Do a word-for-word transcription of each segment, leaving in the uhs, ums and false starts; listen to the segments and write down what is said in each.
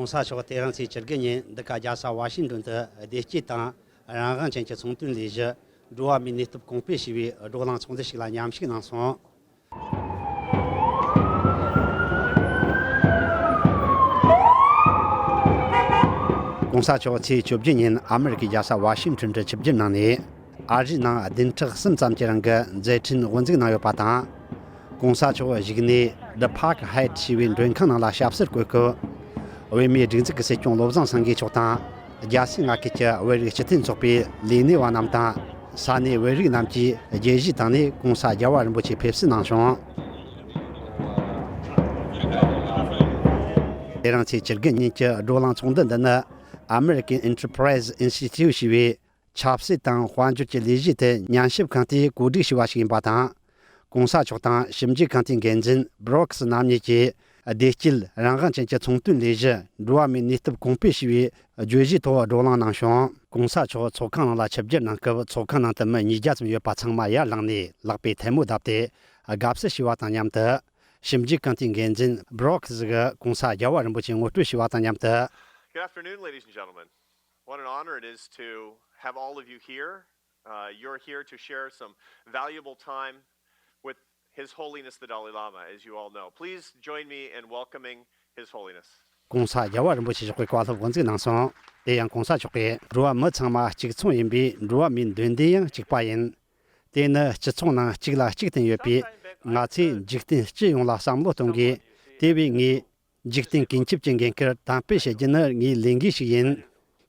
༸གོང་ས་མཆོག་དེ་རིང་ཚེས་བཅུ་དགུ་ཉིན་འདི་ག་རྒྱལ་ས་ཝ་ཤིང་ཏོན་དུ་བདེ་སྐྱིད་དང་རང་དབང་ཅན་གྱི་ཚོང་དོན་ལས་གཞི་འགྲོ་བ་མིའི་ནུས་སྟོབས་གོང་སྤེལ་ཞེས་པའི་བགྲོ་གླེང་ཚོགས་འདུ་ཞིག་ལ་མཉམ་ཞུགས་གནང་སོང་། ༸གོང་ས་མཆོག་ཚེས་བཅུ་བཞི་ཉིན་ཨ་མི་རི་ཀའི་རྒྱལ་ས་ཝ་ཤིང་ཏོན་དུ་ཆིབས་བསྒྱུར་གནང་ནས། ཨ་རིའི་ནང་བདུན་ཕྲག་གསུམ་ཙམ་གྱི་རིང་གི་མཛད་འཕྲིན་དབུ་འཛུགས་གནང་ཡོད་པ་དང་། ༸གོང་ས་མཆོག་བཞུགས་གནས་The Park Hyatt ཞེས་པའི་མགྲོན་ཁང་ནང་ལ་ཞབས་སར་བཀོད་སྐབས། བོད་མིའི་སྒྲིག་འཛུགས་ཀྱི་སྲིད་སྐྱོང་བློ་བཟང་སེང་གེ་མཆོག་དང་། རྒྱལ་སའི་མངའ་ཁུལ་གྱི་བོད་རིགས་སྤྱི་མཐུན་ཚོགས་པའི་ལས་སྣེ་བ་རྣམས་དང་། ས་གནས་བོད་རིགས་རྣམས་ཀྱིས་རྒྱས་གཞིས་བཏང་ནས་༸གོང་ས་རྒྱལ་བ་རིན་པོ་ཆེ་ཕེབས་བསུ་གནང་བྱུང་། དེ་རིང་ཚེས་བཅུ་དགུ་ཉིན་གྱི་བགྲོ་གླེང་ཚོགས་འདུ་འདི་ནི། American Enterprise Institute ཞེས་པའི་ཆབ་སྲིད་དང་དཔལ་འབྱོར་གྱི་ལས་གཞི་དེ་ཉམས་ཞིབ་ཁང་དེས་གོ་སྒྲིག་ཞུས་པ་ཞིག་ཡིན་པ་དང་། ༸གོང་ས་མཆོག་དང་ཞིབ་འཇུག་ཁང་དེའི་འགན་འཛིན་Brooks རྣམ་གཉིས་ཀྱིས། བདེ་སྐྱིད་རང་དབང་ཅན་གྱི་ཚོང་དོན་ལས་གཞི་འགྲོ་བ་མིའི་ནུས་སྟོབས་གོང་སྤེལ་ཞེས་པའི་བརྗོད་གཞིའི་ཐོག་བགྲོ་གླེང་གནང་བྱུང་། ༸གོང་ས་མཆོག་ཚོགས་ཁང་ནང་ལ་ཆིབས་བསྒྱུར་གནང་སྐབས། ཚོགས་ཁང་ནང་དུ་མི་ཉིས་བརྒྱ་ཙམ་ཡོད་པ་ཚང་མ་ཡར་ལངས་ནས་ལག་པས་ཐལ་མོ་བརྡབས་ཏེ་དགའ་བསུ་ཞུས་པ་དང་མཉམ་དུ། ཞིབ་འཇུག་ཁང་དེའི་འགན་འཛིན་Brooks གིས་༸གོང་ས་རྒྱལ་བ་རིན་པོ་ཆེ་ངོ་སྤྲོད་ཞུས་པ་དང་མཉམ་དུ། Good afternoon, ladies and gentlemen. What an honor it is to have all of you here. Uh, you're here to share some valuable time with His Holiness the Dalai Lama, as you all know. Please join me in welcoming His Holiness. ༸གོང་ས་རྒྱལ་བ་རིན་པོ་ཆེ་མཆོག་གི་བཀའ་སློབ་དབུ་འཛུགས་གནང་སོང་། དེ་ཡང་༸གོང་ས་མཆོག་གིས། འགྲོ་བ་མི་ཚང་མ་གཅིག་མཚུངས་ཡིན་པས། འགྲོ་བ་མིའི་འདོད་འདུན་ཡང་གཅིག་པ་ཡིན། དེ་ནི་སྤྱི་ཚོགས་ནང་གཅིག་ལ་གཅིག་བརྟེན་ཡོད་པས། ང་ཚོས་འཇིག་རྟེན་སྤྱི་ཡོངས་ལ་བསམ་བློ་གཏོང་དགོས། དེ་བས་ངས། འཇིག་རྟེན་ཀུན་ཁྱབ་ཀྱི་འགན་འཁུར་དར་སྤེལ་བྱེད་རྒྱུ་ནི་ངའི་ལས་འགན་ཞིག་ཡིན།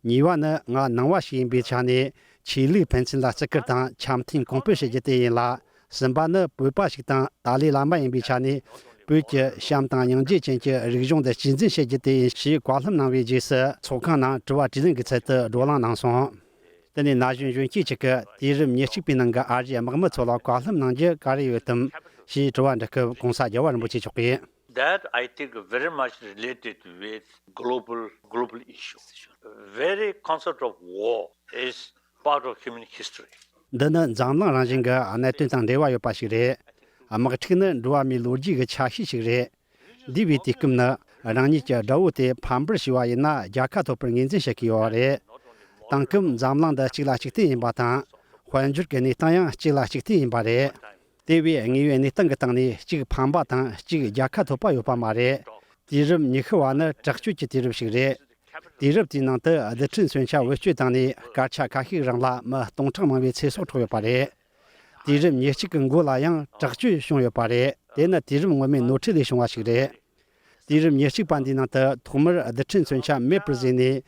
གཉིས་པ་ནི། ང་ནང་པ་ཞིག་ཡིན་པའི་ཆ་ནས། ཆོས་ལུགས་ཕན་ཚུན་ལ་བརྩི་བཀུར་དང་འཆམ་མཐུན་གོང་སྤེལ་བྱེད་རྒྱུ་དེ་ཡིན་ལ། གསུམ་པ་ནི། བོད་པ་ཞིག་དང་ཏཱ་ལའི་བླ་མ་ཡིན་པའི་ཆ་ནས། བོད་ཀྱི་བྱམས་དང་སྙིང་རྗེ་ཅན་གྱི་རིག་གཞུང་འདི་གཅེས་འཛིན་བྱེད་རྒྱུ་དེ་ཡིན་ཞེས་བཀའ་སློབ་གནང་བའི་རྗེས་སུ། ཚོགས་ཁང་ནང་དྲི་བ་དྲིས་ལན་གྱི་ཚུལ་དུ་བགྲོ་གླེང་གནང་སོང་། དེ་ནས་ན་གཞོན་གཞོན་སྐྱེས་ཅིག་གིས། དུས་རབས་ཉེར་གཅིག་པའི་ནང་གི་ཨ་རིའི་དམག་མི་ཚོ་ལ་བཀའ་སློབ་གནང་རྒྱུ་ག་རེ་ཡོད་དམ་ཞེས་དྲི་བ་འདྲི་སྐབས། ༸གོང་ས་རྒྱལ་བ་རིན་པོ་ཆེ་མཆོག་གིས། That, I think, very much related with global, global issue. Very concept of war is part of human history. འདི་ནི་འཛམ་གླིང་རང་བཞིན་གྱི་གནད་དོན་དང་འབྲེལ་བ་ཡོད་པ་ཞིག་རེད། དམག་འཁྲུག་ནི་འགྲོ་བ་མིའི་ལོ་རྒྱུས་ཀྱི་ཆ་ཤས་ཤིག་རེད། འདས་པའི་དུས་སྐབས་ནི་རང་ཉིད་ཀྱི་དགྲ་བོ་དེ་ཕམ་པར་བྱས་པ་ཡིན་ན། རྒྱལ་ཁ་ཐོབ་པར་ངོས་འཛིན་བྱེད་ཀྱི་ཡོད་པ་རེད། དེང་སྐབས་འཛམ་གླིང་འདི་གཅིག་ལ་གཅིག་བརྟེན་ཡིན་པ་དང་། དཔལ་འབྱོར་གྱི་གནས་སྟངས་ཡང་གཅིག་ལ་གཅིག་བརྟེན་ཡིན་པ་རེད། དེ་བས་དངོས་ཡོད་གནས་སྟངས་ཀྱི་སྟེང་ནས་གཅིག་ཕམ་པ་དང་གཅིག་རྒྱལ་ཁ་ཐོབ་པ་ཡོད་པ་མ་རེད། དུས་རབས་ཉི་ཤུ་བ་ནི་དྲག་སྤྱོད་ཀྱི་དུས་རབས་ཤིག་རེད། དུས་རབས་དེའི་ནང་དུ་རྡུལ་ཕྲན་མཚོན་ཆ་བེད་སྤྱོད་བཏང་ནས་སྐར་ཆ་ཁ་ཤས་རིང་ལ་མི་སྟོང་ཕྲག་མང་བའི་ཚེ་སྲོག་འཕྲོག་ཡོད་པ་རེད། དུས་རབས་ཉེར་གཅིག་གི་མགོ་ལ་ཡང་དྲག་སྤྱོད་བྱུང་ཡོད་པ་རེད། དེ་ནི་དུས་རབས་སྔོན་མའི་ནོར་འཁྲུལ་ལས་བྱུང་བ་ཞིག་རེད། དུས་རབས་ཉེར་གཅིག་པ་འདིའི་ནང་དུ་ཐོག་མར་རྡུལ་ཕྲན་མཚོན་ཆ་མེད་པར་བཟོས་ནས།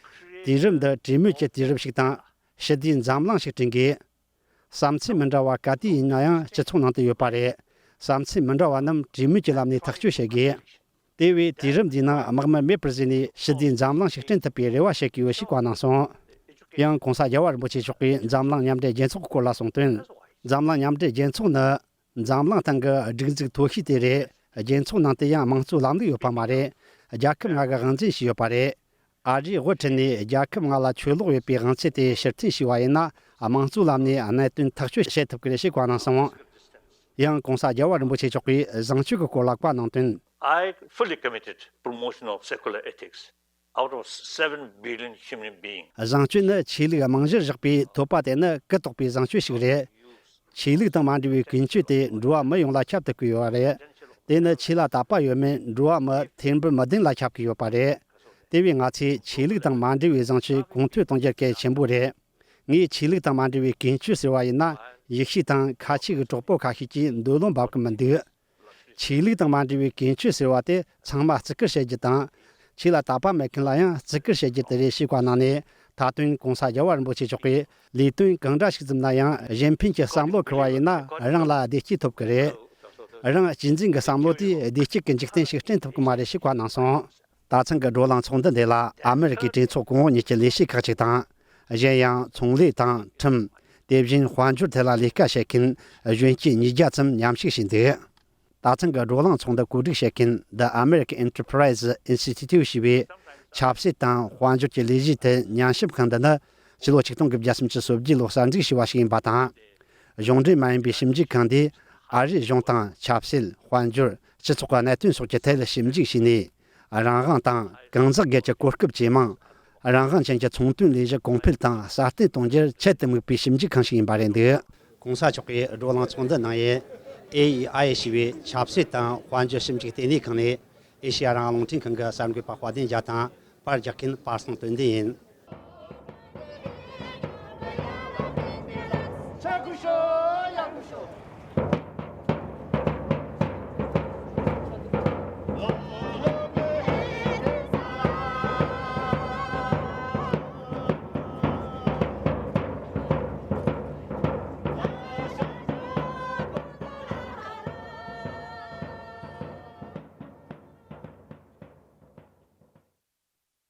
དུས་རབས་འདི་གྲོས་མོལ་གྱི་དུས་རབས་ཤིག་དང་། ཞི་བདེའི་འཛམ་གླིང་ཞིག་བསྐྲུན་དགོས། བསམ་ཚུལ་མི་འདྲ་བ་ག་དུས་ཡིན་ན་ཡང་སྤྱི་ཚོགས་ནང་དུ་ཡོད་པ་རེད། བསམ་ཚུལ་མི་འདྲ་བ་རྣམས་གྲོས་མོལ་གྱི་ལམ་ནས་ཐག་གཅོད་བྱེད་དགོས། དེ་བས་དུས་རབས་འདིའི་ནང་དམག་མི་མེད་པར་བཟོས་ནས་ཞི་བདེའི་འཛམ་གླིང་ཞིག་བསྐྲུན་ཐུབ་པའི་རེ་བ་བྱེད་ཀྱི་ཡོད་ཞེས་བཀའ་གནང་སོང་། ཡང་༸གོང་ས་རྒྱལ་བ་རིན་པོ་ཆེ་མཆོག་གིས་འཛམ་གླིང་མཉམ་འབྲེལ་རྒྱལ་ཚོགས་ཀྱི་སྐོར་ལ་གསུངས་དོན། འཛམ་གླིང་མཉམ་འབྲེལ་རྒྱལ་ཚོགས་ནི། འཛམ་གླིང་སྟེང་གི་སྒྲིག་འཛུགས་མཐོ་ཤོས་དེ་རེད། རྒྱལ་ཚོགས་ནང་དུ་ཡང་དམངས་གཙོའི་ལམ་ལུགས་ཡོད་པ་མ་རེད། རྒྱལ་ཁབ་ལྔ་གིས་དབང་འཛིན་བྱས་ཡོད་པ་རེད། ཨ་རིས་དབུ་ཁྲིད་ནས་རྒྱལ་ཁབ་ལྔ་ལ་ཆོས་ལོག་ཡོད་པའི་དབང་ཚད་དེ་ཕྱིར་འཐེན་བྱས་པ་ཡིན་ན། དམངས་གཙོའི་ལམ་ནས་གནད་དོན་ཐག་གཅོད་བྱེད་ཐུབ་ཀྱི་རེད་ཞེས་བཀའ་གནང་སོང་། ཡང་༸གོང་ས་རྒྱལ་བ་རིན་པོ་ཆེ་མཆོག་གིས་བཟང་སྤྱོད་ཀྱི་སྐོར་ལ་བཀའ་གནང་དོན། I fully committed promotion of secular ethics out of seven billion human beings. བཟང་སྤྱོད་ནི་ཆོས་ལུགས་རྨང་གཞིར་བཞག་པའི་ཐོབ་པ་དེ་ནི་གུ་དོག་པའི་བཟང་སྤྱོད་ཞིག་རེད། ཆོས་ལུགས་དང་མ་འབྲེལ་བའི་ཀུན་སྤྱོད་དེ་འགྲོ་བ་མི་ཡོངས་ལ་ཁྱབ་ཐུབ་ཀྱི་ཡོད་པ་རེད། དེ་ནི་ཆོས་ལ་དད་པ་ཡོད་མེད་འགྲོ་བ་མི་ཐེར་འབུམ་བདུན་ལ་ཁྱབ་ཀྱི་ཡོད་པ་རེད། དེ་བས་ང་ཚོས་ཆོས་ལུགས་དང་མ་འབྲེལ་བའི་བཟང་སྤྱོད་གོང་འཕེལ་གཏོང་རྒྱུ་གལ་ཆེན་པོ་རེད། ངས་ཆོས་ལུགས་དང་མ་འབྲེལ་བའི་ཀུན་སྤྱོད་ཟེར་བ་ཡིན་ན། ཡེ་ཤུ་དང་ཁ་ཆེ་གི་གྲོགས་པོ་ཁ་ཤས་ཀྱིས་འདོད་བློ་འབབ་ཀྱི་མི་འདུག་ཆོས་ལུགས་དང་མ་འབྲེལ་བའི་ཀུན་སྤྱོད་ཟེར་བ་དེ་ཚང་མ་བརྩི་བཀུར་བྱེད་རྒྱུ་དང་། ཆོས་ལ་དད་པ་མེད་མཁན་ལ་ཡང་བརྩི་བཀུར་བྱེད་རྒྱུ་དེ་རེད་ཞེས་བཀའ་གནང་ནས། ད་དུང་༸གོང་ས་རྒྱལ་བ་རིན་པོ་ཆེ་མཆོག་གིས་ལས་དོན་གང་འདྲ་ཞིག་བརྩམས་ན་ཡང་གཞན་ཕན་གྱི་བསམ་བློ་འཁུར་བ་ཡིན་ན། རང་ལ་བདེ་སྐྱིད་ཐོབ་ཀྱི་རེད། རང་གཅེས་འཛིན་གྱི་བསམ་བློ་དེས་བདེ་སྐྱིད་ཀྱི་འཇིག་རྟེན་ཞིག་བསྐྲུན་ཐུབ་ཀྱི་མ་རེད་ཞེས་བཀའ་གནང་སོང་། ད་ཐེངས་ཀྱི་བགྲོ་གླེང་ཚོགས་འདུ་འདི་ལ་ཨ་མི་རི་ཀའི་གྲོས་ཚོགས་གོང་འོག་གཉིས་ཀྱི་ལས་བྱེད་ཁག་ཅིག་དང་། གཞན་ཡང་ཚོང་ལས་དང་ཁྲིམས། དེ་བཞིན་དཔལ་འབྱོར་ཐད་ལ་ལས་ཀ་བྱེད་མཁན་གཞོན་སྐྱེས་ཉིས་བརྒྱ་ཙམ་མཉམ་ཞུགས་བྱས་འདུག་ད་ཐེངས་ཀྱི་བགྲོ་གླེང་ཚོགས་འདུ་གོ་སྒྲིག་བྱེད་མཁན་The American Enterprise Institute ཞེས་པའི་ཆབ་སྲིད་དང་དཔལ་འབྱོར་གྱི་ལས་གཞིའི་ཐད་ཉམས་ཞིབ་ཁང་འདི་ནི། ཕྱི་ལོ་ཆིག་སྟོང་དགུ་བརྒྱ་སུམ་ཅུ་སོ་བརྒྱད་ལོར་གསར་འཛུགས་བྱས་པ་ཞིག་ཡིན་པ་དང་། གཞུང་འབྲེལ་མ་ཡིན་པའི་ཞིབ་འཇུག་ཁང་འདིས་ཨ་རིའི་གཞུང་དང་ཆབ་སྲིད། དཔལ་འབྱོར། སྤྱི་ཚོགས་ཀྱི་གནད་དོན་སོགས་ཀྱི་ཐད་ཞིབ་འཇུག་བྱས་ནས། རང་དབང་དང་གང་ཟག་སྒེར་གྱི་གོ་སྐབས་ཇེ་མང་། རང་དབང་ཅན་གྱི་ཚོང་དོན་ལས་གཞི་གོང་འཕེལ་དང་སྲ་བརྟན་གཏོང་རྒྱུར་ཆེད་དུ་དམིགས་པའི་ཞིབ་འཇུག་ཁང་ཞིག་ཡིན་པ་རེད་འདུག་གོང་ས་མཆོག་གིས་བགྲོ་གླེང་ཚོགས་འདུ་གནང་ཡུལ། ཨེ་ཨི་ཨའི་ཞེས་པའི་ཆབ་སྲིད་དང་དཔལ་འབྱོར་ཞིབ་འཇུག་ལྟེ་གནས་ཁང་ནས་ཨེ་ཤེ་ཡ་རང་དབང་རླུང་འཕྲིན་ཁང་གི་གསར་འགོད་པ་དཔལ་ལྡན་རྒྱལ་དང་པར་རྒྱག་མཁན་པར་སང་དོན་ལྡན་ཡིན།